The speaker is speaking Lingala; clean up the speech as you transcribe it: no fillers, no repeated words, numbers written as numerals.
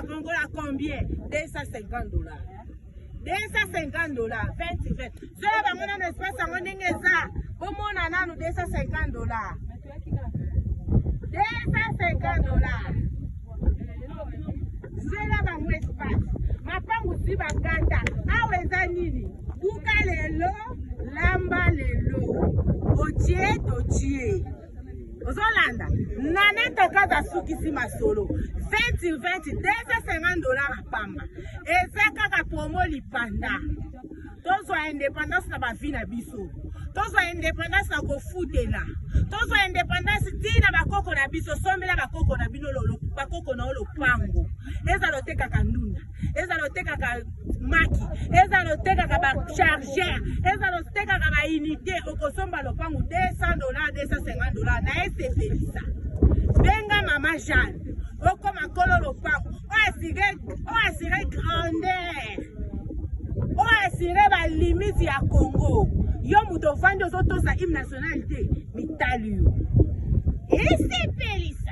Congolais combien? 250 $. 250 $, 20 20. Zola bango nano espace yango ndenge eza. Bomona nanu 250 $. 250 $. Zela bango espace. Mapangu si bakata. Awa eza nini? Buka lelo, lamba lelo. Otie totie. Ozolanda Nane Tokaza asukisi masolo 20 20, 250 $ pamba. Eza kaka promo lipanda. Tozwa indépendance na bavi na biso, tozwa indépendance na kofutela, tozwa indépendance ntina bakoko na biso. Sombela bakoko na bino, bakoko na yo lopango. Ezala otekaka ndunda, ezala otekaka maki, ezala otekaka bachargeur, ezala otekaka baunité, okosomba lopango 200 $, 250 $. Na esepelisa, benga mama Jeanne, okoma nkolo lopango oyo assurer grandeur, oyo assurer balimite ya Congo. Yo moto ovandi, ozotosa hymne national te, mitali yo esepelisa.